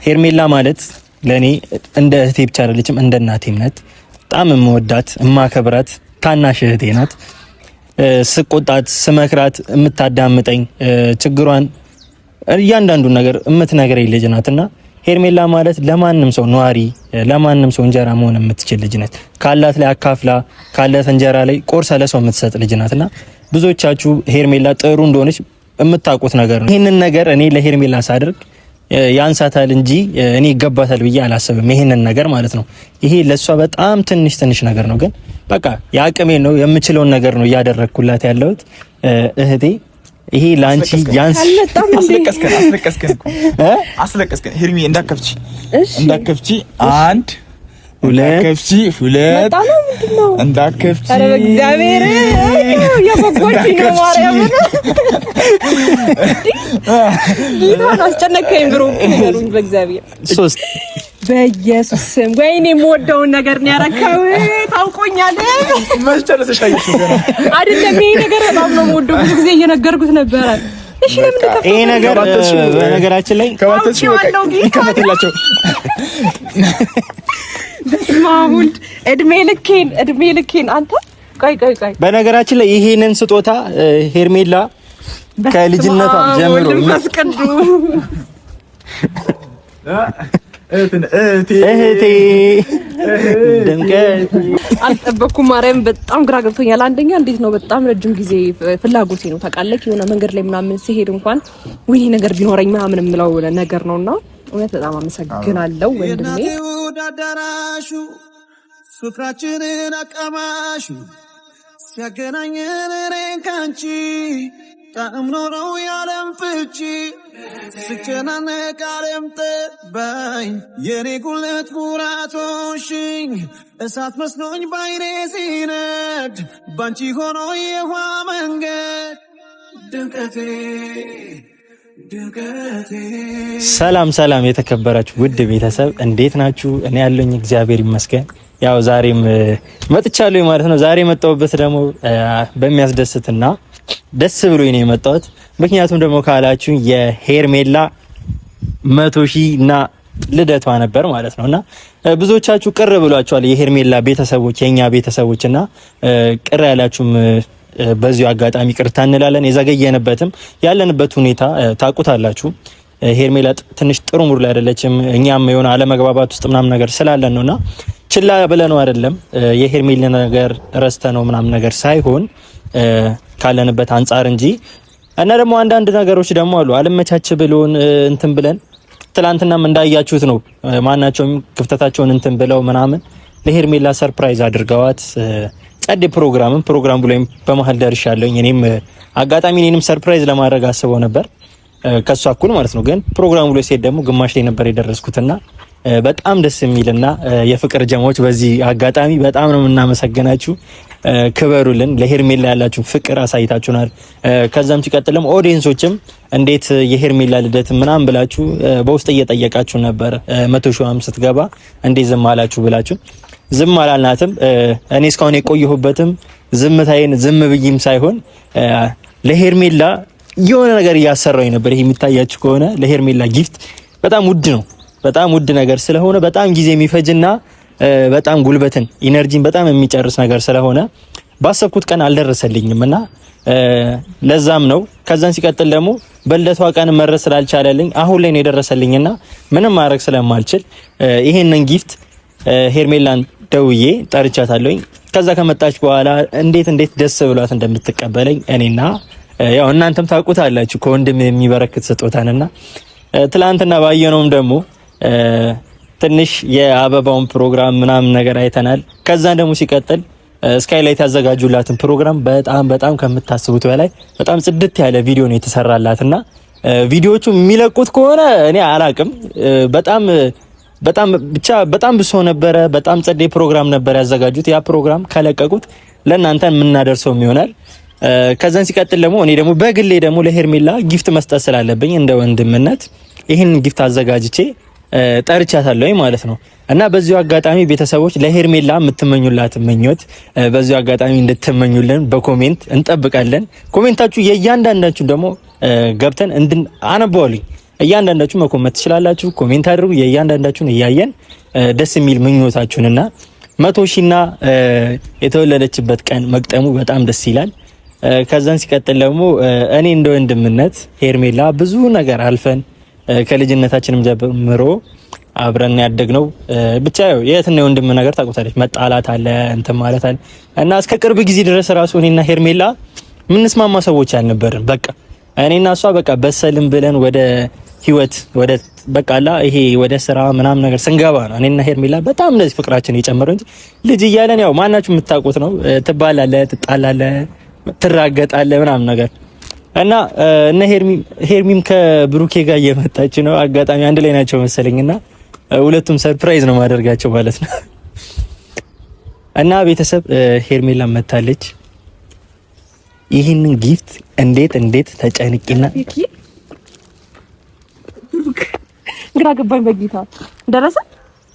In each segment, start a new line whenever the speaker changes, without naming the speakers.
ሄርሜላ ማለት ለእኔ እንደ እህቴ ብቻ አይደለችም፣ እንደ እናቴም ናት። በጣም የምወዳት የማከብራት ታናሽ እህቴ ናት። ስቆጣት፣ ስመክራት የምታዳምጠኝ፣ ችግሯን እያንዳንዱን ነገር የምትነግረኝ ልጅ ናት እና ሄርሜላ ማለት ለማንም ሰው ነዋሪ፣ ለማንም ሰው እንጀራ መሆን የምትችል ልጅ ናት። ካላት ላይ አካፍላ ካላት እንጀራ ላይ ቆርሳ ለሰው የምትሰጥ ልጅ ናት እና ብዙዎቻችሁ ሄርሜላ ጥሩ እንደሆነች የምታውቁት ነገር ነው። ይህንን ነገር እኔ ለሄርሜላ ሳደርግ ያንሳታል እንጂ እኔ ይገባታል ብዬ አላስብም። ይሄንን ነገር ማለት ነው። ይሄ ለእሷ በጣም ትንሽ ትንሽ ነገር ነው፣ ግን በቃ የአቅሜን ነው የምችለውን ነገር ነው እያደረግኩላት ያለሁት እህቴ። ይሄ ላንቺ ያንስ።
አስለቀስከን፣ አስለቀስከን፣ አስለቀስከን። ሄርሚ እንዳከፍቺ፣ እንዳከፍቺ አንድ
ሁለት
ከፍቺ ሁለት እንዳከፍቺ።
ኧረ በእግዚአብሔር የጓጓች ነው። ማርያምን ጌታን አስጨነቀኝ። ብሮ ንገሩኝ በእግዚአብሔር።
ሶስት።
በኢየሱስ ስም ወይኔ፣ የምወደውን ነገር ነው ያረካው። ታውቆኛል። አይደለም ይሄ ነገር በጣም ነው የምወደው። ብዙ ጊዜ እየነገርኩት ነበረ። እሺ ለምን ተከፈተ
ይሄ ነገር? በነገራችን ላይ
ከባተሽ ይከፈትላቸው።
በስመ አብ ወልድ፣ እድሜ ልኬን፣ እድሜ ልኬን አንተ፣ ቆይ ቆይ ቆይ።
በነገራችን ላይ ይሄንን ስጦታ ሄርሜላ ከልጅነቷ ጀምሮ
መንፈስ ቅዱስ።
እህቴ ድምቀት።
አልጠበኩም። ማርያም በጣም ግራ ገብቶኛል። አንደኛ እንዴት ነው፣ በጣም ረጅም ጊዜ ፍላጎቴ ነው ታውቃለህ። የሆነ መንገድ ላይ ምናምን ሲሄድ እንኳን ወይኔ ነገር ቢኖረኝ ምናምን የምለው ነገር ነውና እውነት በጣም አመሰግናለሁ ወንድሜ።
አዳራሹ ፍቅራችንን አቀማሹ ሲያገናኘን እኔን ካንቺ ጣዕም ኖረው ያለም ፍቺ፣ ስጨናነቅ ዓለም ጠባኝ፣ የኔ ጉለት ሙራቶሽኝ እሳት መስሎኝ ባይኔ ሲነድ ባንቺ ሆኖ የውሃ መንገድ ድምቀቴ ድምቀቴ።
ሰላም ሰላም፣ የተከበራችሁ ውድ ቤተሰብ እንዴት ናችሁ? እኔ ያለኝ እግዚአብሔር ይመስገን። ያው ዛሬም መጥቻለሁ ማለት ነው። ዛሬ የመጣሁበት ደግሞ በሚያስደስትና ደስ ብሎኝ ነው የመጣሁት። ምክንያቱም ደግሞ ካላችሁ የሄርሜላ 100,000 እና ልደቷ ነበር ማለት ነው። እና ብዙዎቻችሁ ቅር ብሏችኋል፣ የሄርሜላ ቤተሰቦች፣ የኛ ቤተሰቦች፣ እና ቅር ያላችሁም በዚሁ አጋጣሚ ቅርታ እንላለን። የዘገየንበትም ያለንበት ሁኔታ ታውቁታላችሁ። ሄርሜላ ትንሽ ጥሩ mood ላይ አይደለችም። እኛም የሆነ አለመግባባት ውስጥ ምናምን ነገር ስላለን ነውና ችላ ብለነው አይደለም፣ የሄርሜላ ነገር ረስተ ነው ምናምን ነገር ሳይሆን ካለንበት አንጻር እንጂ። እና ደግሞ አንዳንድ ነገሮች ደግሞ አሉ አለመቻች ብሎን እንትን ብለን ትላንትናም እንዳያችሁት ነው። ማናቸውም ክፍተታቸውን እንትን ብለው ምናምን ለሄርሜላ surprise አድርገዋት ጸድ ፕሮግራምም ፕሮግራም ብሎም በመሀል ደርሻለሁኝ። እኔም አጋጣሚ እኔንም surprise ለማድረግ አስበው ነበር ከሷ እኩል ማለት ነው። ግን ፕሮግራሙ ላይ ሴት ደግሞ ግማሽ ላይ ነበር የደረስኩትና በጣም ደስ የሚልና የፍቅር ጀማዎች በዚህ አጋጣሚ በጣም ነው የምናመሰግናችሁ። ክበሩልን። ለሄርሜላ ያላችሁ ፍቅር አሳይታችሁናል። ከዛም ሲቀጥልም audience ኦችም እንዴት የሄርሜላ ልደት ምናምን ብላችሁ በውስጥ እየጠየቃችሁ ነበር። 100,000ዋም ስትገባ እንዴት ዝም አላችሁ ብላችሁ፣ ዝም አላልናትም። እኔ እስካሁን የቆየሁበትም ዝምታዬን ዝም ብዬም ሳይሆን ለሄርሜላ የሆነ ነገር እያሰራኝ ነበር። ይሄ የሚታያችሁ ከሆነ ለሄርሜላ gift በጣም ውድ ነው። በጣም ውድ ነገር ስለሆነ በጣም ጊዜ የሚፈጅና በጣም ጉልበትን energy ን በጣም የሚጨርስ ነገር ስለሆነ ባሰብኩት ቀን አልደረሰልኝም እና ለዛም ነው። ከዛን ሲቀጥል ደግሞ በልደቷ ቀን መድረስ ስላልቻለልኝ አሁን ላይ ነው የደረሰልኝና ምንም ማድረግ ስለማልችል ይሄንን gift ሄርሜላን ደውዬ ጠርቻታለሁኝ። ከዛ ከመጣች በኋላ እንዴት እንዴት ደስ ብሏት እንደምትቀበለኝ እኔና ያው እናንተም ታውቁታላችሁ ከወንድም የሚበረክት ስጦታንና ትላንትና ባየነውም ደግሞ ትንሽ የአበባውን ፕሮግራም ምናምን ነገር አይተናል። ከዛን ደግሞ ሲቀጥል ስካይላይት ያዘጋጁላትን ፕሮግራም በጣም በጣም ከምታስቡት በላይ በጣም ጽድት ያለ ቪዲዮ ነው የተሰራላትና ቪዲዮቹ የሚለቁት ከሆነ እኔ አላቅም። በጣም በጣም ብቻ በጣም ብሶ ነበረ። በጣም ጸዴ ፕሮግራም ነበር ያዘጋጁት። ያ ፕሮግራም ከለቀቁት ለእናንተ የምናደርሰውም ይሆናል። ከዛን ሲቀጥል ደግሞ እኔ ደግሞ በግሌ ደግሞ ለሄርሜላ gift መስጠት ስላለብኝ እንደ ወንድምነት ይህን gift አዘጋጅቼ ጠርቻታለሁ ማለት ነው። እና በዚሁ አጋጣሚ ቤተሰቦች ለሄርሜላ የምትመኙላት ምኞት በዚሁ አጋጣሚ እንድትመኙልን በ comment እንጠብቃለን። comment ኣችሁ የእያንዳንዳችሁ ደግሞ ገብተን እንድን አነበዋለሁ። እያንዳንዳችሁ መኮመት ትችላላችሁ። Comment አድርጉ። የእያንዳንዳችሁን እያየን ደስ የሚል ምኞታችሁንና 100 ሺና የተወለደችበት ቀን መግጠሙ በጣም ደስ ይላል። ከዛን ሲቀጥል ደግሞ እኔ እንደ ወንድምነት ሄርሜላ ብዙ ነገር አልፈን ከልጅነታችንም ጀምሮ አብረን ያደግነው ብቻ ያው የእህትና የወንድም ነገር ታውቁታለች። መጣላት አለ እንትን ማለት አለ እና እስከ ቅርብ ጊዜ ድረስ ራሱ እኔና ሄርሜላ ምንስማማ ሰዎች አልነበርን። በቃ እኔና እሷ በቃ በሰልም ብለን ወደ ህይወት ወደ በቃላ ይሄ ወደ ስራ ምናምን ነገር ስንገባ ነው እኔና ሄርሜላ በጣም እንደዚህ ፍቅራችን የጨመረው እንጂ ልጅ እያለን ያው ማናችሁ የምታውቁት ነው። ትባላለህ፣ ትጣላለህ፣ ትራገጣለህ ምናምን ነገር እና እነ ሄርሚም ከብሩኬ ጋር እየመጣች ነው። አጋጣሚ አንድ ላይ ናቸው መሰለኝና ሁለቱም surprise ነው ማደርጋቸው ማለት ነው። እና ቤተሰብ ሄርሜላ መታለች። ይህንን gift እንዴት እንዴት ተጨንቂና
ግራ ገባኝ። በጌታ ደረሰ?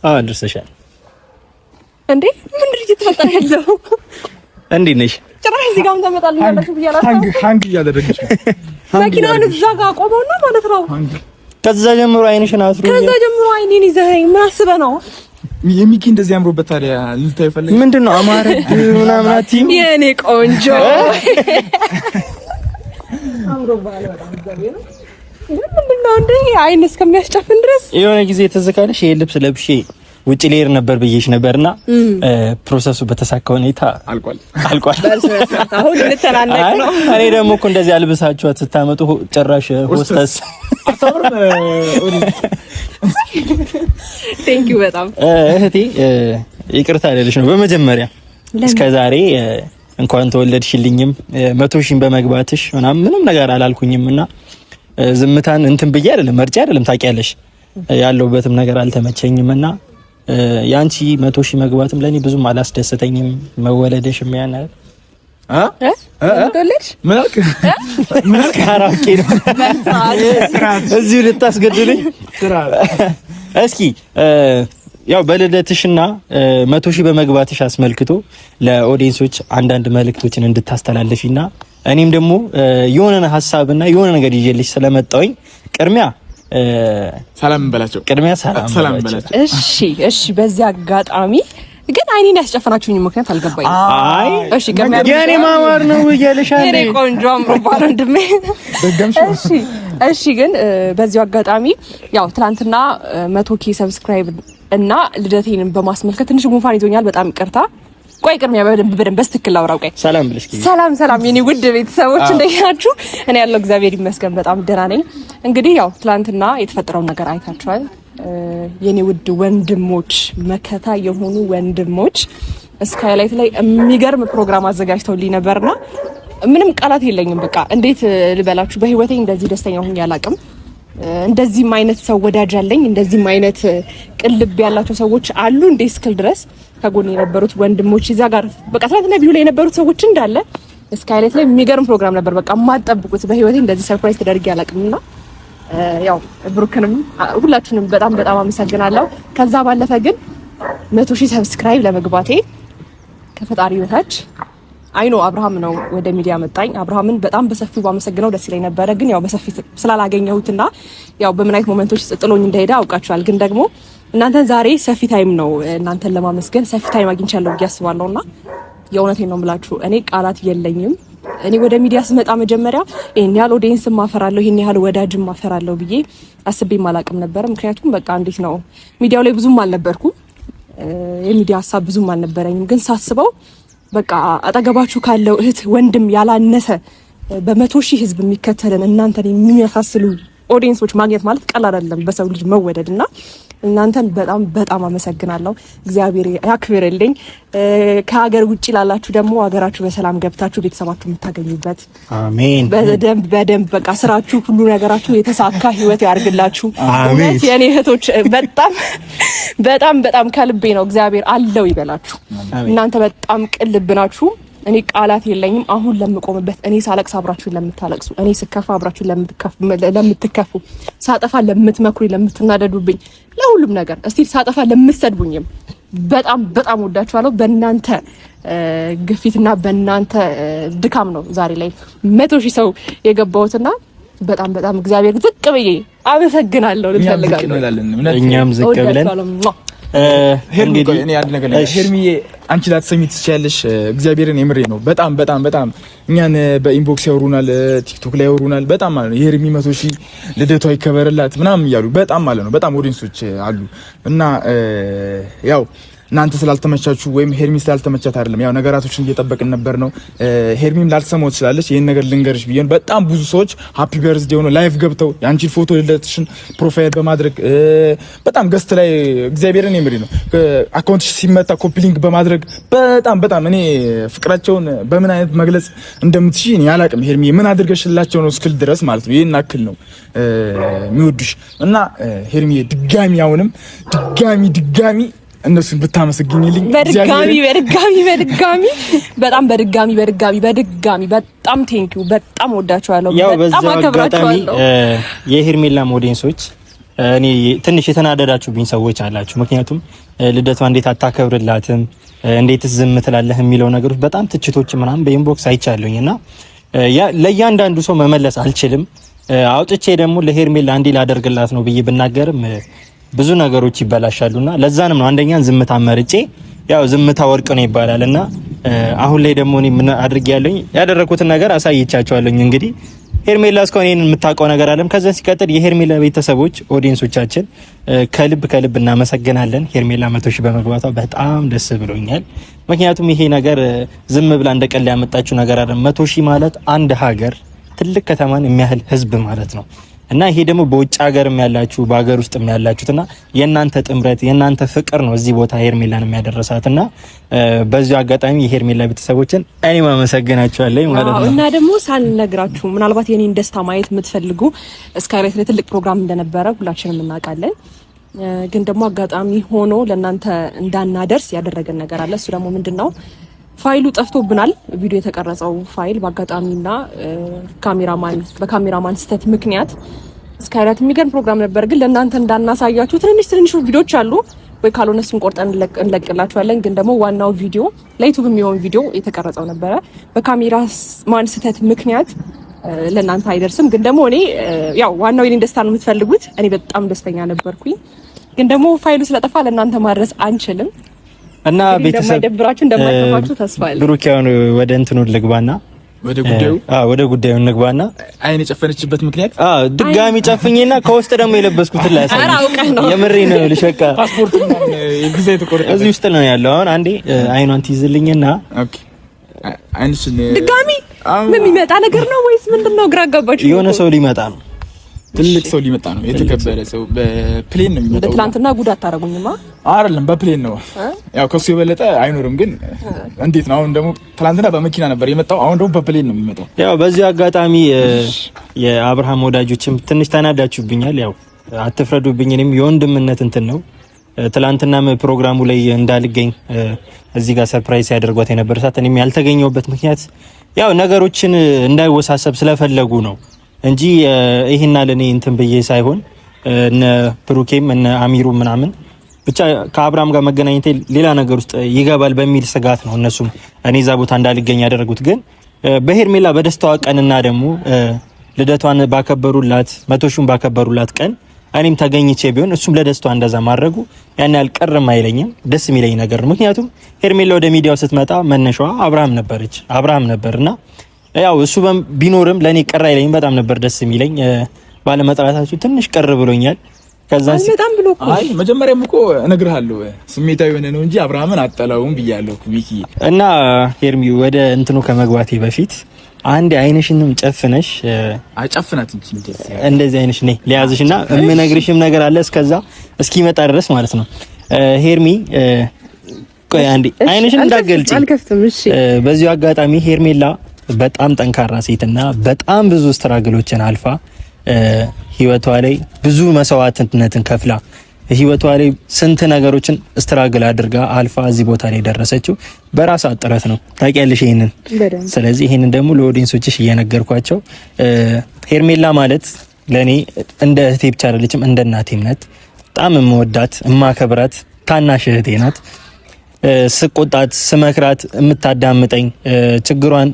አዎ ደርሰሻል።
እንዴ ምንድን ነው እየተፈጠረ ያለው?
እንዴት ነሽ?
ጭራሽ እዚህ ጋርም ተመጣልኛለሽ ብዬ አላሰብኩም።
Hang እያደረገች ነው
መኪናውን እዛ ጋር ቆመውና ማለት ነው።
ከዛ ጀምሮ አይንሽን አስሩ።
ከዛ ጀምሮ አይኔን ይዘኸኝ ምን አስበህ ነው?
የሚኪ እንደዚህ አምሮበት ታዲያ ልታይ ፈለግ
ምንድን ነው አማረብህ ምናምን አትይም?
የኔ ቆንጆ አምሮብሃል በጣም እግዚአብሔር። ምንድን ነው እንዴ አይን እስከሚያስጨፍን ድረስ
የሆነ ጊዜ ትዝ ካለሽ ይሄ ልብስ ለብሼ ውጭ ልሄድ ነበር ብዬሽ ነበርና process ኡ በተሳካ ሁኔታ
አልቋል
አልቋል።
አሁን ልተናነቅ ነው።
እኔ ደግሞ እኮ እንደዚህ አልብሳችኋት ስታመጡ ጭራሽ ሆስተስ።
Thank you በጣም።
እህቴ፣ ይቅርታ ልልሽ ነው በመጀመሪያ። እስከ ዛሬ እንኳን ተወለድሽልኝም 100 ሺህን በመግባትሽ ምናምን ምንም ነገር አላልኩኝም እና ዝምታን እንትን ብዬ አይደለም፣ መርጬ አይደለም፣ ታውቂያለሽ፣ ያለሁበትም ነገር አልተመቸኝም እና ያንቺ 100 ሺህ መግባትም ለኔ ብዙም አላስደሰተኝም። መወለደሽም ያን
ምን አልክ? ምን አልክ?
ካራኦኬ ነው እዚሁ ልታስገድልኝ። እስኪ ያው በልደትሽና 100 ሺህ በመግባትሽ አስመልክቶ ለ audience ኦች አንዳንድ መልእክቶችን እንድታስተላልፊና እኔም ደግሞ የሆነ ሀሳብና የሆነ ነገር ይዤልሽ ስለመጣሁኝ ቅድሚያ
ሰላም እንበላቸው።
ቅድሚያ ሰላም
ሰላም እንበላቸው።
እሺ እሺ። በዚህ አጋጣሚ ግን አይኔን ያስጨፈናችሁኝ ምክንያት አልገባኝም።
አይ
እሺ፣ ቅድሚያ
የኔ ማማር ነው እያለሽ።
የኔ ቆንጆ አምሮባል ወንድሜ። እሺ እሺ። ግን በዚሁ አጋጣሚ ያው ትናንትና 100K subscribe እና ልደቴን በማስመልከት ትንሽ ጉንፋን ይዞኛል። በጣም ይቅርታ። ቆይ ቅድሚያ በደንብ በደንብ በስትክክል ላውራው። ቆይ
ሰላም ብለሽ።
ሰላም ሰላም፣ የኔ ውድ ቤተሰቦች እንዴት ናችሁ? እኔ ያለው እግዚአብሔር ይመስገን በጣም ደህና ነኝ። እንግዲህ ያው ትናንትና የተፈጠረውን ነገር አይታችኋል። የኔ ውድ ወንድሞች፣ መከታ የሆኑ ወንድሞች ስካይላይት ላይ የሚገርም ፕሮግራም አዘጋጅተውልኝ ነበርና ምንም ቃላት የለኝም። በቃ እንዴት ልበላችሁ፣ በህይወቴ እንደዚህ ደስተኛ ሆኜ አላቅም። እንደዚህም አይነት ሰው ወዳጅ አለኝ፣ እንደዚህም አይነት ቅልብ ያላቸው ሰዎች አሉ እንዴ እስክል ድረስ ከጎን የነበሩት ወንድሞች እዛ ጋር በቃ ትናንትና ቪዲዮ ላይ የነበሩት ሰዎች እንዳለ ስካይላይት ላይ የሚገርም ፕሮግራም ነበር። በቃ የማትጠብቁት፣ በህይወቴ እንደዚህ surprise ተደርጌ አላቅምና ያው ብሩክንም ሁላችሁንም በጣም በጣም አመሰግናለሁ። ከዛ ባለፈ ግን 100,000 subscribe ለመግባቴ ከፈጣሪ በታች I know አብርሃም ነው ወደ ሚዲያ መጣኝ። አብርሃምን በጣም በሰፊው ባመሰግነው ደስ ይለኝ ነበረ፣ ግን ያው በሰፊ ስላላገኘሁትና ያው በምን አይነት moment ኦች ጥሎኝ እንደሄደ አውቃችኋል። ግን ደግሞ እናንተን ዛሬ ሰፊ time ነው እናንተን ለማመስገን ሰፊ time አግኝቻለሁ ብዬ አስባለሁና የእውነቴን ነው የምላችሁ፣ እኔ ቃላት የለኝም። እኔ ወደ ሚዲያ ስመጣ መጀመሪያ ይሄን ያህል audience ማፈራለሁ፣ ይሄን ያህል ወዳጅ ማፈራለሁ ብዬ አስቤም አላቅም ነበር። ምክንያቱም በቃ እንዴት ነው ሚዲያው ላይ ብዙም አልነበርኩም፣ የሚዲያ ሀሳብ ብዙም አልነበረኝም። ግን ሳስበው በቃ አጠገባችሁ ካለው እህት ወንድም ያላነሰ በ100,000 ህዝብ የሚከተልን እናንተን የሚመሳስሉ audience ኦች ማግኘት ማለት ቀላል አይደለም፣ በሰው ልጅ መወደድ እና እናንተን በጣም በጣም አመሰግናለሁ። እግዚአብሔር ያክብርልኝ። ከሀገር ውጭ ላላችሁ ደግሞ ሀገራችሁ በሰላም ገብታችሁ ቤተሰባችሁ የምታገኙበት
አሜን።
በደንብ በደንብ በቃ ስራችሁ ሁሉ ነገራችሁ የተሳካ ህይወት ያርግላችሁ።
አሜን።
የኔ እህቶች በጣም በጣም በጣም ከልቤ ነው። እግዚአብሔር አለው ይበላችሁ። እናንተ በጣም ቅልብ ናችሁ። እኔ ቃላት የለኝም። አሁን ለምቆምበት እኔ ሳለቅስ አብራችሁ ለምታለቅሱ፣ እኔ ስከፋ አብራችሁ ለምትከፉ፣ ሳጠፋ ለምትመክሩኝ፣ ለምትናደዱብኝ፣ ለሁሉም ነገር እስቲ ሳጠፋ ለምትሰድቡኝም በጣም በጣም ወዳችኋለሁ። በእናንተ ግፊትና በእናንተ ድካም ነው ዛሬ ላይ 100,000 ሰው የገባሁትና በጣም በጣም እግዚአብሔር ዝቅ ብዬ አመሰግናለሁ። ልፈልጋለሁ።
እኛም ዝቅ ብለን
እንግዲህ እኔ አንድ ነገር ላይ ሄርሚዬ፣ አንቺ ላትሰሚ ትችያለሽ። እግዚአብሔርን የምሬ ነው። በጣም በጣም በጣም እኛን በ inbox ያወሩናል፣ ቲክቶክ ላይ ያወሩናል። በጣም ማለት ነው የሄርሚ 100,000 ልደቷ ይከበርላት ምናምን እያሉ በጣም ማለት ነው በጣም audience ኦች አሉ እና ያው እናንተ ስላልተመቻችሁ ወይም ሄርሚ ስላልተመቻት አይደለም። ያው ነገራቶችን እየጠበቅን ነበር ነው። ሄርሚም ላልሰማው ትችላለች። ይህን ነገር ልንገርሽ ብዬ በጣም ብዙ ሰዎች happy birthday ሆኖ live ገብተው የአንቺን ፎቶ ልደትሽን profile በማድረግ በጣም guest ላይ እግዚአብሔርን የምሬ ነው account ሽ ሲመታ copy link በማድረግ በጣም በጣም እኔ ፍቅራቸውን በምን አይነት መግለጽ እንደምትችይ እኔ አላቅም። ሄርሚ ምን አድርገሽላቸው ነው እስክል ድረስ ማለት ነው። ይህን አክል ነው የሚወዱሽ እና ሄርሚ ድጋሚ አሁንም ድጋሚ ድጋሚ እነሱን ብታመሰግኝልኝ
በድጋሚ በድጋሚ በድጋሚ በጣም በድጋሚ በድጋሚ በድጋሚ በጣም thank you። በጣም ወዳችኋለሁ፣ በጣም አከብራችኋለሁ።
የሄርሜላ audience ኦች እኔ ትንሽ የተናደዳችሁብኝ ሰዎች አላችሁ። ምክንያቱም ልደቷ እንዴት አታከብርላትም እንዴትስ ዝም ትላለህ የሚለው ነገሮች በጣም ትችቶች ምናምን በ inbox አይቻለሁኝ እና ለእያንዳንዱ ሰው መመለስ አልችልም። አውጥቼ ደግሞ ለሄርሜላ እንዲህ ላደርግላት ነው ብዬ ብናገርም ብዙ ነገሮች ይበላሻሉና ለዛንም ነው አንደኛን ዝምታ መርጬ፣ ያው ዝምታ ወርቅ ነው ይባላልና አሁን ላይ ደግሞ እኔ ምን አድርጌ ያለኝ ያደረኩትን ነገር አሳይቻቸዋለሁኝ። እንግዲህ ሄርሜላ እስካሁን ይሄንን የምታውቀው ነገር አለም። ከዛ ሲቀጥል የሄርሜላ ቤተሰቦች audience ኦቻችን ከልብ ከልብ እናመሰግናለን። ሄርሜላ 100,000 በመግባቷ በጣም ደስ ብሎኛል። ምክንያቱም ይሄ ነገር ዝም ብላ እንደቀል ያመጣችው ነገር አይደለም። 100,000 ማለት አንድ ሀገር ትልቅ ከተማን የሚያህል ህዝብ ማለት ነው። እና ይሄ ደግሞ በውጭ ሀገርም ያላችሁ በሀገር ውስጥም ያላችሁትና የእናንተ ጥምረት የእናንተ ፍቅር ነው እዚህ ቦታ ሄርሜላን የሚያደረሳትና በዚሁ አጋጣሚ የሄርሜላ ቤተሰቦችን እኔም አመሰግናቸዋለሁ ማለት ነው።
እና ደግሞ ሳልነግራችሁ ምናልባት የኔን ደስታ ማየት የምትፈልጉ ስካይላይት ላይ ትልቅ ፕሮግራም እንደነበረ ሁላችንም እናውቃለን። ግን ደግሞ አጋጣሚ ሆኖ ለእናንተ እንዳናደርስ ያደረገን ነገር አለ። እሱ ደግሞ ምንድነው? ፋይሉ ጠፍቶብናል። ቪዲዮ የተቀረጸው ፋይል በአጋጣሚና ካሜራማን በካሜራማን ስህተት ምክንያት ስካይላይት የሚገርም ፕሮግራም ነበር፣ ግን ለእናንተ እንዳናሳያችሁ ትንንሽ ትንንሽ ቪዲዮዎች አሉ ወይ ካልሆነ እሱን ቆርጠን እንለቅላችኋለን። ግን ደግሞ ዋናው ቪዲዮ ለዩቱብ የሚሆን ቪዲዮ የተቀረጸው ነበረ። በካሜራ ማን ስህተት ምክንያት ለእናንተ አይደርስም። ግን ደግሞ እኔ ያው ዋናው የኔን ደስታ ነው የምትፈልጉት። እኔ በጣም ደስተኛ ነበርኩኝ። ግን ደግሞ ፋይሉ ስለጠፋ ለእናንተ ማድረስ አንችልም።
እና ቤተሰብ
እንደማይደብራችሁ እንደማይከፋችሁ ተስፋ አለኝ።
ብሩክ ያው ወደ እንትኑ ልግባና
ወደ ጉዳዩ
አዎ፣ ወደ ጉዳዩ እንግባና
አይን የጨፈነችበት ምክንያት
አዎ፣ ድጋሚ ጨፍኜና ከውስጥ ደግሞ የለበስኩትን ላሳይ። የምሬ ነው ልሽ በቃ
ፓስፖርት የጊዜ የተቆረጠ
እዚህ ውስጥ ነው ያለው። አሁን አንዴ አይኗን ትይዝልኝና
okay፣ አይንሽን
ድጋሚ ምን የሚመጣ ነገር ነው ወይስ ምንድን ነው? ግራ አጋባችሁ።
የሆነ ሰው ሊመጣ ነው።
ትልቅ ሰው ሊመጣ ነው። የተከበረ ሰው በ plane ነው የሚመጣው።
ትናንትና ጉድ አታረጉኝማ።
አይደለም በ plane ነው። ያው ከሱ የበለጠ አይኖርም። ግን እንዴት ነው አሁን ደግሞ ትናንትና በመኪና ነበር የመጣው፣ አሁን ደግሞ በ plane ነው የሚመጣው።
ያው በዚህ አጋጣሚ የአብርሃም ወዳጆችም ትንሽ ተናዳችሁብኛል። ያው አትፍረዱብኝ። እኔም የወንድምነት እንትን ነው። ትላንትናም ፕሮግራሙ ላይ እንዳልገኝ እዚህ ጋር surprise ያደርጓት የነበረ ሰዓት እኔም ያልተገኘሁበት ምክንያት ያው ነገሮችን እንዳይወሳሰብ ስለፈለጉ ነው እንጂ ይሄና ለኔ እንትን ብዬ ሳይሆን እነ ብሩኬም እነ አሚሩ ምናምን ብቻ ከአብርሃም ጋር መገናኘቴ ሌላ ነገር ውስጥ ይገባል በሚል ስጋት ነው እነሱም እኔ እዛ ቦታ እንዳልገኝ ያደረጉት። ግን በሄርሜላ በደስታዋ ቀንና ደግሞ ልደቷን ባከበሩላት 100,000 ባከበሩላት ቀን እኔም ተገኝቼ ቢሆን እሱም ለደስታዋ እንደዛ ማድረጉ ያን ያህል ቅርም አይለኝም፣ ደስ የሚለኝ ነገር ነው። ምክንያቱም ሄርሜላ ወደ ሚዲያው ስትመጣ መነሻዋ አብርሃም ነበረች አብርሃም ነበርና ያው እሱ ቢኖርም ለኔ ቅር አይለኝም። በጣም ነበር ደስ የሚለኝ። ባለመጥራታችሁ ትንሽ ቅር ብሎኛል። ከዛ
በጣም ብሎ እኮ
አይ መጀመሪያም እኮ እነግርሃለሁ ስሜታዊ የሆነ ነው እንጂ አብርሃምን አጠላውም ብያለሁ ሚኪ።
እና ሄርሚ ወደ እንትኑ ከመግባቴ በፊት አንድ አይንሽንም ጨፍነሽ
አጨፍናት እንጂ
እንደዚህ አይንሽ ነይ ሊያዝሽና የምነግርሽም ነገር አለ እስከዛ እስኪመጣ ድረስ ማለት ነው። ሄርሚ ቆይ አንዴ አይንሽን እንዳገልጪ።
አልከፍትም። እሺ።
በዚሁ አጋጣሚ ሄርሜላ በጣም ጠንካራ ሴትና በጣም ብዙ struggle ኦችን አልፋ ህይወቷ ላይ ብዙ መስዋዕትነትን ከፍላ ህይወቷ ላይ ስንት ነገሮችን struggle አድርጋ አልፋ እዚህ ቦታ ላይ ደረሰችው በራሷ ጥረት ነው። ታውቂያለሽ ይሄንን። ስለዚህ ይሄንን ደግሞ ለ audience ኦችሽ እየነገርኳቸው ሄርሜላ ማለት ለኔ እንደ እህቴ ብቻ አይደለችም፣ እንደ እናቴም ናት። በጣም የምወዳት የማከብራት ታናሽ እህቴ ናት። ስቆጣት፣ ስመክራት የምታዳምጠኝ ችግሯን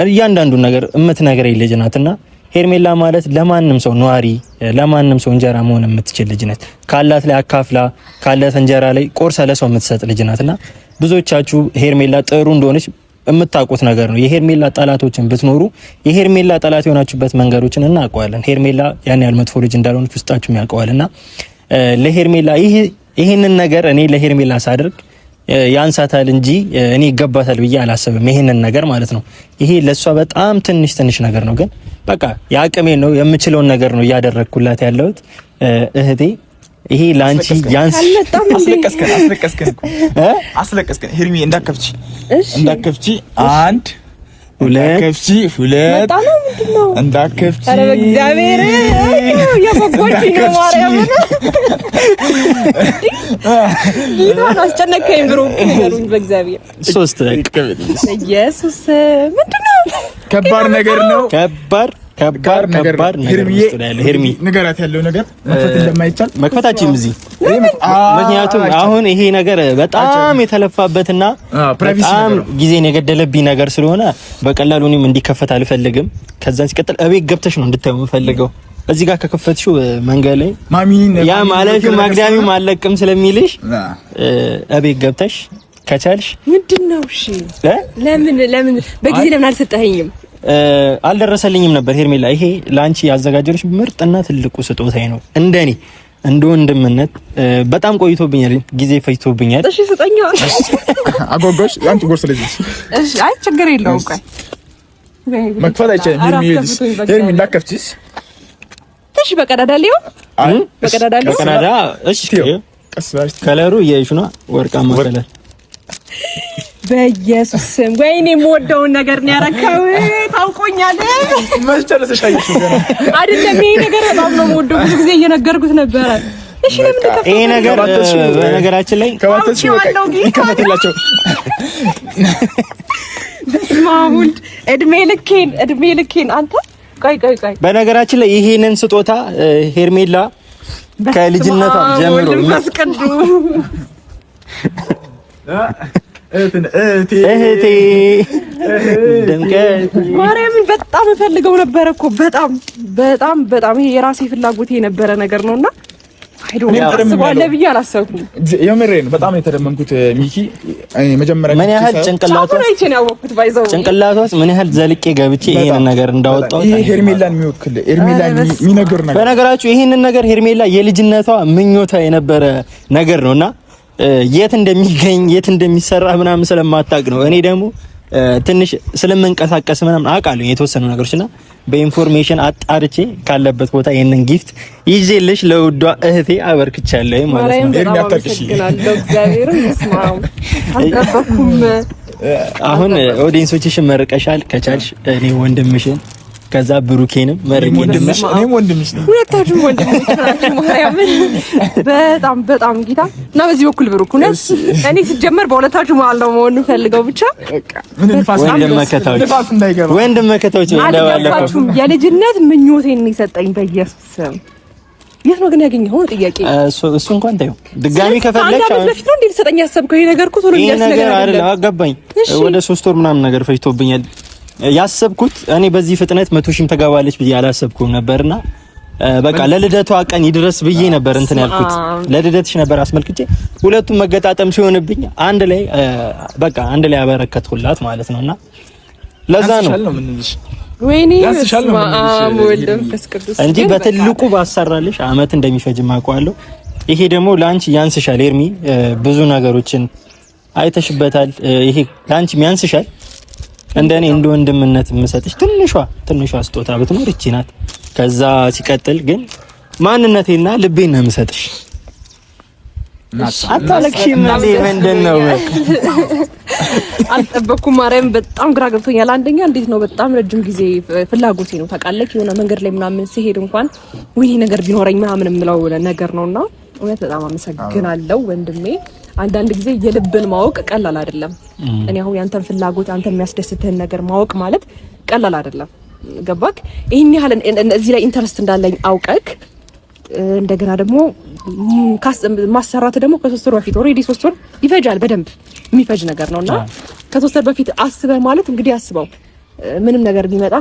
እያንዳንዱን ነገር የምትነግረኝ ልጅ ናትና ሄርሜላ ማለት ለማንም ሰው ነዋሪ፣ ለማንም ሰው እንጀራ መሆን የምትችል ልጅ ናት። ካላት ላይ አካፍላ ካላት እንጀራ ላይ ቆርሳ ለሰው የምትሰጥ ልጅ ናትና ብዙዎቻችሁ ሄርሜላ ጥሩ እንደሆነች የምታውቁት ነገር ነው። የሄርሜላ ጠላቶችን ብትኖሩ የሄርሜላ ጠላት የሆናችሁበት መንገዶችን እናውቀዋለን። ሄርሜላ ያን ያህል መጥፎ ልጅ እንዳልሆነች ውስጣችሁም ያውቀዋልና ለሄርሜላ ይሄንን ነገር እኔ ለሄርሜላ ሳደርግ ያንሳታል እንጂ እኔ ይገባታል ብዬ አላሰብም። ይሄንን ነገር ማለት ነው። ይሄ ለእሷ በጣም ትንሽ ትንሽ ነገር ነው፣ ግን በቃ የአቅሜን ነው የምችለውን ነገር ነው እያደረግኩላት ያለሁት እህቴ። ይሄ ላንቺ ያንስ።
አስለቀስከን፣ አስለቀስከን፣ አስለቀስከን። ሄርሚ እንዳከፍቺ፣ እንዳከፍቺ አንድ
ሁለት
ከፍቺ ሁለት እንዳከፍቺ።
ኧረ በእግዚአብሔር የጓጓች ነው። ማርያምን ጌታን አስጨነቀኝ። ብሮ ንገሩኝ በእግዚአብሔር።
ሶስት
ኢየሱስ ምንድን ነው?
ከባድ ነገር ነው።
ከባድ ከባድ ከባድ ነገር ውስጥ ነው ያለው። ሄርሚ
ንገራት ያለው ነገር መክፈት እንደማይቻል
መክፈታችን እዚህ ምክንያቱም አሁን ይሄ ነገር በጣም የተለፋበትና በጣም ጊዜን የገደለብኝ ነገር ስለሆነ በቀላሉ እኔም እንዲከፈት አልፈልግም። ከዛን ሲቀጥል እቤት ገብተሽ ነው እንድታየው የምፈልገው። እዚህ ጋር ከከፈትሽው መንገድ ላይ ያ ማለፊው ማግዳሚው አለቅም ስለሚልሽ እቤት ገብተሽ ከቻልሽ
ምንድን ነው? እሺ ለምን ለምን በጊዜ ለምን አልሰጠኸኝም?
አልደረሰልኝም ነበር ሄርሜላ። ይሄ ለአንቺ ያዘጋጀልሽ ምርጥና ትልቁ ስጦታዬ ነው። እንደኔ እንደ ወንድምነት በጣም ቆይቶብኛል፣ ጊዜ ፈጅቶብኛል።
እሺ ስጠኛ።
አጎጎሽ አንቺ ጎርስ ለዚህ።
እሺ አይ ችግር የለውም። ቆይ
መክፈት አይቻልም። ሄርሚ ሄርሚ እንዳከፍቺስ።
እሺ በቀዳዳ ሊሆን በቀዳዳ ሊሆን
በቀዳዳ። እሺ color ኡ እያየሽ ነው፣ ወርቃማ color
በኢየሱስ ስም ወይኔ፣ የምወደውን ነገር ነው ያረከው። ታውቆኛል። አይደለም ይሄ ነገር በጣም ነው የምወደው። ብዙ ጊዜ እየነገርኩት ነበረ። እሺ ለምን ተከፈተ
ይሄ ነገር? በነገራችን ላይ
ይከፈትላቸው።
በስመ አብ ወልድ። እድሜ ልኬን እድሜ ልኬን አንተ ቆይ ቆይ ቆይ።
በነገራችን ላይ ይሄንን ስጦታ ሄርሜላ ከልጅነቷ ጀምሮ እህቴ ድምቀት
ማርያምን በጣም እፈልገው ነበረ እኮ በጣም በጣም በጣም ይሄ የራሴ ፍላጎት የነበረ ነገር ነውና አስባለሁ ብዬ አላሰብኩም።
የምሬን በጣም የተደመምኩት ሚኪ። መጀመሪያ
ምን ያህል ጭንቅላቷ ጭንቅላቷስ ምን ያህል ዘልቄ ገብቼ ይሄንን ነገር እንዳወጣው
ይሄ ሄርሜላን የሚወክል ሄርሜላን የሚነግር ነገር።
በነገራችሁ ይሄንን ነገር ሄርሜላ የልጅነቷ ምኞቷ የነበረ ነገር ነውና የት እንደሚገኝ የት እንደሚሰራ ምናምን ስለማታውቅ ነው። እኔ ደግሞ ትንሽ ስለምንቀሳቀስ ምናምን አውቃለሁ የተወሰኑ ነገሮች እና በ information አጣርቼ ካለበት ቦታ ይሄንን gift ይዤልሽ ለውዷ እህቴ አበርክቻለሁ ማለት ነው። አሁን audience ኦችሽን መርቀሻል። ከቻልሽ እኔ ወንድምሽን ከዛ ብሩኬንም መርቄ
ወንድምሽ እኔም ወንድምሽ ነኝ።
ሁለታችሁም ወንድምሽ ናችሁ። ማርያምን በጣም በጣም ጌታ እና በዚህ በኩል ብሩክ እውነት እኔ ስጀመር በሁለታችሁ መሀል ነው መሆን ፈልገው ብቻ
ወንድም መከታዎች
እንደባለፈው የልጅነት ምኞቴን የሰጠኝ በኢየሱስ ስም። የት ነው ግን ያገኘኸው? ጥያቄ
እሱ እንኳን ታዩ ድጋሚ ከፈለግሽ
አንድ አመት በፊት ነው እንዴ ልሰጠኝ ያሰብከው? ይሄ ነገር እኮ ቶሎ የሚደርስ ነገር
አይደለም። አገባኝ ወደ 3 ወር ምናምን ነገር ፈጅቶብኛል። ያሰብኩት እኔ በዚህ ፍጥነት 100 ሺህም ተገባለች ብዬ አላሰብኩም ነበርና በቃ ለልደቷ ቀን ይድረስ ብዬ ነበር እንትን ያልኩት። ለልደትሽ ነበር አስመልክቼ ሁለቱም መገጣጠም ሲሆንብኝ አንድ ላይ በቃ አንድ ላይ አበረከትኩላት ማለት ነውና ለዛ ነው
ወይኔ
እንጂ በትልቁ ባሰራልሽ አመት እንደሚፈጅ አውቀዋለሁ። ይሄ ደግሞ ለአንቺ ያንስሻል ኤርሚ፣ ብዙ ነገሮችን አይተሽበታል። ይሄ ለአንቺ ያንስሻል። እንደኔ እንደ ወንድምነት የምሰጥሽ ትንሿ ትንሿ ስጦታ ብትኖር ይቺ ናት። ከዛ ሲቀጥል ግን ማንነቴና ልቤን ነው የምሰጥሽ። አታለቅሺም እንዴ? ምንድን ነው?
አልጠበኩም። ማርያም በጣም ግራ ገብቶኛል። አንደኛ እንዴት ነው በጣም ረጅም ጊዜ ፍላጎቴ ነው ታውቃለህ። የሆነ መንገድ ላይ ምናምን ሲሄድ እንኳን ወይኔ ነገር ቢኖረኝ ምናምን የምለው ነገር ነውና እውነት በጣም አመሰግናለሁ ወንድሜ። አንዳንድ ጊዜ የልብን ማወቅ ቀላል አይደለም። እኔ አሁን ያንተን ፍላጎት አንተ የሚያስደስትህን ነገር ማወቅ ማለት ቀላል አይደለም። ገባክ? ይህን ያህል እዚህ ላይ interest እንዳለኝ አውቀክ እንደገና ደግሞ ማሰራት ደግሞ ከ3 ወር በፊት already 3 ወር ይፈጃል። በደንብ የሚፈጅ ነገር ነውና ከ3 ወር በፊት አስበህ ማለት እንግዲህ አስበው ምንም ነገር ቢመጣ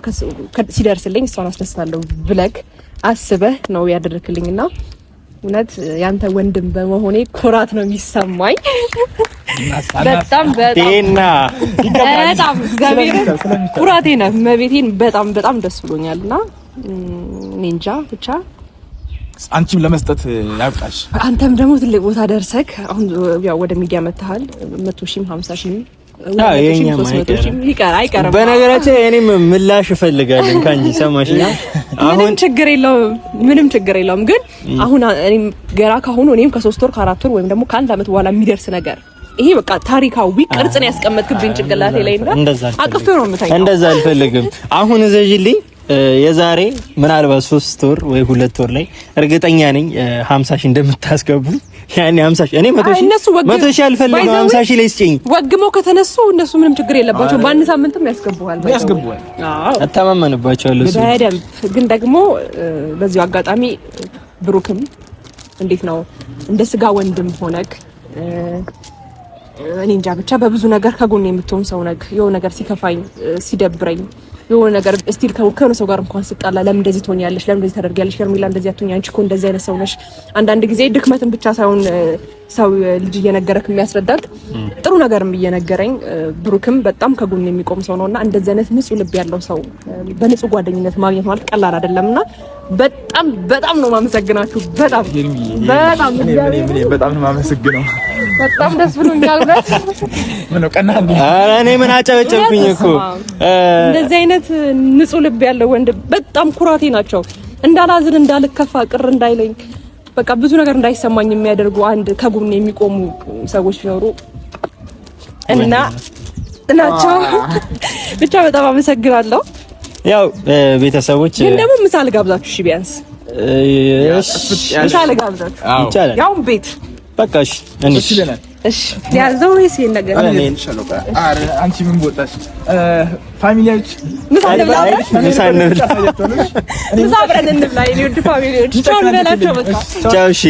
ሲደርስልኝ እሷን አስደስታለሁ ብለክ አስበህ ነው ያደረክልኝና እውነት ያንተ ወንድም በመሆኔ ኩራት ነው የሚሰማኝ። በጣም በጣም እግዚአብሔር ኩራቴ ነው። መቤቴን በጣም በጣም ደስ ብሎኛልና እኔ እንጃ ብቻ
አንቺም ለመስጠት ያብቃሽ።
አንተም ደግሞ ትልቅ ቦታ ደርሰክ አሁን ያው ወደ ሚዲያ መጥተሃል። 100 ሺህም 50 ሺህም አይቀርም።
በነገራችን እኔም ምላሽ እፈልጋለሁ ከአንቺ ሰማሽኛ።
ምንም ችግር የለውም፣ ምንም ችግር የለውም። ግን አሁን እኔም ገና ካሁኑ እኔም ከ3 ወር ከ4 ወር ወይም ደግሞ ከአንድ አመት በኋላ የሚደርስ ነገር ይሄ በቃ ታሪካዊ ቅርጽን ያስቀመጥክብኝ ጭንቅላቴ ላይ እና አቅፌው ነው የምተኛው።
እንደዛ አልፈልግም። አሁን እዘዥልኝ የዛሬ ምናልባት 3 ወር ወይ 2 ወር ላይ እርግጠኛ ነኝ 50 ሺህ እንደምታስገቡ። ያኔ 50 ሺህ እኔ 100 ሺህ 100 ሺህ አልፈልግም፣ 50 ሺህ ላይ ስጪኝ።
ወግመው ከተነሱ እነሱ ምንም ችግር የለባቸው። በአንድ ሳምንትም ያስገቡሃል፣
ያስገቡሃል።
አዎ
እተማመንባቸዋለሁ
በደንብ። ግን ደግሞ በዚሁ አጋጣሚ ብሩክም እንዴት ነው እንደ ስጋ ወንድም ሆነክ እኔ እንጃ ብቻ በብዙ ነገር ከጎን የምትሆን ሰው ነህ። የሆነ ነገር ሲከፋኝ ሲደብረኝ የሆነ ነገር still ከሆነ ሰው ጋር እንኳን ስጣላ ለምን እንደዚህ ትሆኛለሽ? ለምን እንደዚህ ታደርጊያለሽ? ሄርሜላ እንደዚህ አትሆኝ፣ አንቺ እኮ እንደዚህ አይነት ሰው ነሽ። አንዳንድ ጊዜ ድክመትን ብቻ ሳይሆን ሰው ልጅ እየነገረክ የሚያስረዳት ጥሩ ነገርም እየነገረኝ ብሩክም በጣም ከጎን የሚቆም ሰው ነውና እንደዚህ አይነት ንጹህ ልብ ያለው ሰው በንጹህ ጓደኝነት ማግኘት ማለት ቀላል አይደለምና በጣም በጣም ነው የማመሰግናችሁ። በጣም በጣም
በጣም ነው የማመሰግነው።
በጣም ደስ ብሎኛል። እውነት
ምን ነው ቀና እንዴ?
ኧረ እኔ ምን አጨበጨብኩኝ እኮ።
እንደዚህ አይነት ንጹህ ልብ ያለው ወንድ በጣም ኩራቴ ናቸው። እንዳላዝን፣ እንዳልከፋ፣ ቅር እንዳይለኝ በቃ ብዙ ነገር እንዳይሰማኝ የሚያደርጉ አንድ ከጎን የሚቆሙ ሰዎች ቢኖሩ እና ናቸው። ብቻ በጣም አመሰግናለሁ።
ያው ቤተሰቦች
ግን ደግሞ ምሳ ልጋብዛችሁ። እሺ ቢያንስ ምሳ ልጋብዛችሁ
ይቻላል።
ያው ቤት
በቃ እሺ፣ እሺ፣
እሺ። ያዘው ወይስ ይሄን ነገር?
አንቺ ምን ቦጣሽ? family ዎች
ምሳ እንብላ፣ ምሳ አብረን እንብላ። የኔ ውድ family ዎች ቻው እንበላቸው። በቃ
ቻው። እሺ።